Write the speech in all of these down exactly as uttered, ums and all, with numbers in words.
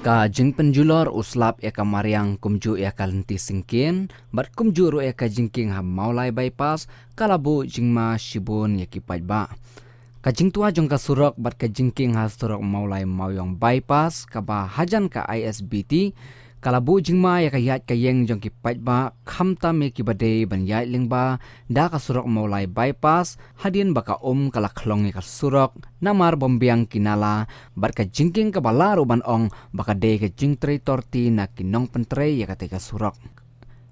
Ka jingpynjulor u slap ïa ka mariang kumjuh ïa ka lynti syngkien bad kumjuh ruh ïa ka jingkieng ha Mawlai Bypass ka la buh jingma shibun ïa ki paidbah. Ka jingtwa jong ka surok bad ka jingkieng ha surok Mawlai Mawiong Bypass kaba hajan ka I S B T ka la buh jingma ïa ka ïaid ka ïeng jong ki paidbah, khamtam ïa kiba dei ban ïaid lyngba da ka surok Mawlai Bypass, hadien ba ka um ka la khlong ïa ka surok namar bym biang ki nala bad ka jingkieng kaba lah ruh ban ong ba ka dei ka jingtrei torti na ki nongpyntrei ïa katei ka surok.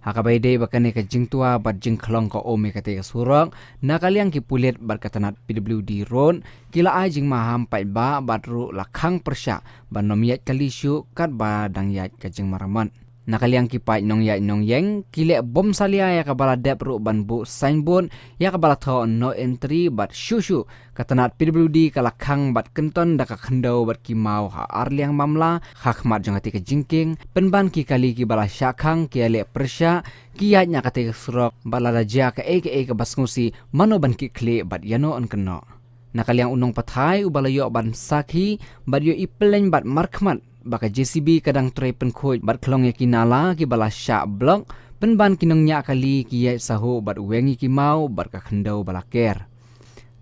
Ha kaba ïadei bad kane ka jingtwa bad jingkhlong ka um ïa katei ka surok, na ka liang ki pulit bad ka tnat P W D Road ki la ai jingmaham paidbah bad ruh la khang pyrshah ban ym ïaid kali shuh katba dang ïaid ka jingmaramat. Na ka liang ki paid nongïaid nongïeng ki leh bym salia ïa kaba la dep ruh ban buh signboard ïa kaba la thoh no entry bad shuh shuh ka tnat P W D ka la khang bad kynton da ka khyndew bad ki maw ha ar liang mamla ha khmat jong katei ka jingkieng, pynban ki kali kiba la shah khang ki ïaleh pyrshah ki ïaid na katei ka surok bad lada jia kaei kaei kaba sngewsih mano ban kit khlieh bad ïano yn kynnoh. Na ka liang u nongpathai uba la ïoh ban sakhi bad ïohi pyllein bad markhmat ba ka J C B ka dang trei pynkhuid bad khlong ïa ki nala kiba la shah block, pynban ki nongñiah kali ki ïaid sahuh bad weng ïa ki maw bad ka khyndew ba la ker.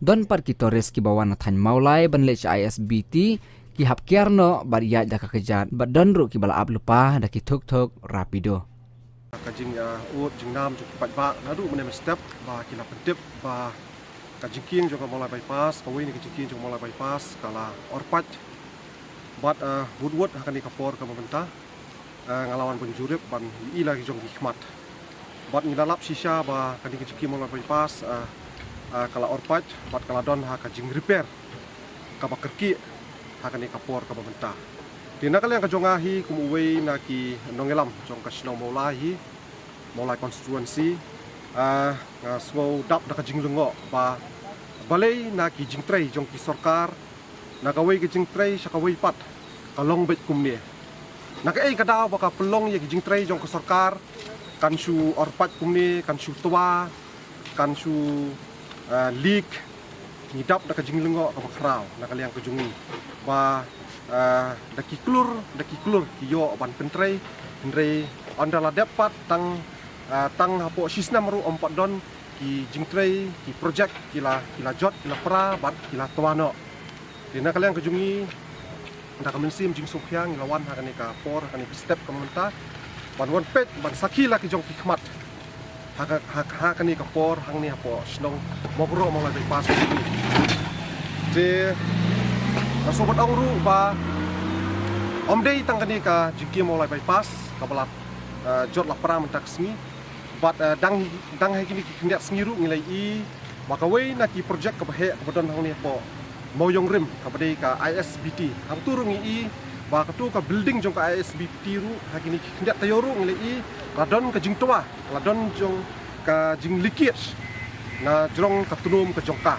Don pat ki tourist kiba wan na thaiñ Mawlai ban leit sha I S B T ki hap kiar noh bad ïaid da ka kjat bad don ruh kiba la ap lypa da ki thuk thuk rapido. Ka jing, ah, ud jingnam jong ki paidbah naduh mynne mynstep ba ki la pyntip ba ka jingkieng jong ka Mawlai Bypass, kawei na ka jingkieng jong ka Mawlai Bypass ka la orpait. Bad, ah, wut wut ha kane ka por kaba mynta, ah, nga la wan ban jurip ban ïohi la ki jong ki khmat. Bad ngi la lap shisha ba kane ka jingkieng Mawlai Bypass, ah, ah, ka la orpait bad ka la don ha ka jingrepair kaba kyrkieh ha kane ka por kaba mynta. Te na ka liang ka jong nga hi kum uwei na ki nongïalam jong ka shnong Mawlai hi, Mawlai constituency, ah, nga sngew dap da ka jinglyngngoh ba balei na ki jingtrei jong ki sorkar, na kawei ka jingtrei sha kawei pat ka long beit kumne. Na kaei ka daw ba ka pynlong ïa ki jingtrei jong ka sorkar kan shu orpait kumne, kan shu twa, kan shu, ah, leak. Ngi dap da ka jinglyngngoh kaba khraw na ka liang ka jong ngi ba, ah, da ki klur, da ki klur ki ïoh ban pyntrei, hynrei ynda la dep pat tang, ah, tang hapoh shisnem ruh ym pat don ki jingtrei, ki projek ki la, ki la jot, ki la pra bad ki la twa noh. Te na ka liang ka jong ngi, da ka mynsiem jingsngewkhia ngi la wan ha kane ka por, ha kane ka step kaba mynta ban wan peit, ban sakhi la ki jong ki khmat ha ka, ha, ha kane ka por hangne hapoh shnong Mawkroh Mawlai Bypass. Te nga sngewbha ban ong ruh ba ym dei tang kane ka jingkieng Mawlai Bypass kaba la, eh, jot la pra mynta ka sngi. Bad, eh, dang, dang ha kine ki khyndiat sngi ruh ngi la ïohi ba kawei na ki projek kaba heh kaba don hangne hapoh Mawiong Rim kaba dei ka I S B T. Hangtu ruh ngi ïohi ba katu ka building jong ka I S B T ruh ha kine ki khyndiat taïew ruh ngi la ïohi la don ka jingtwa, la don jong ka jingleakage na jrong ka tnum ka jong ka.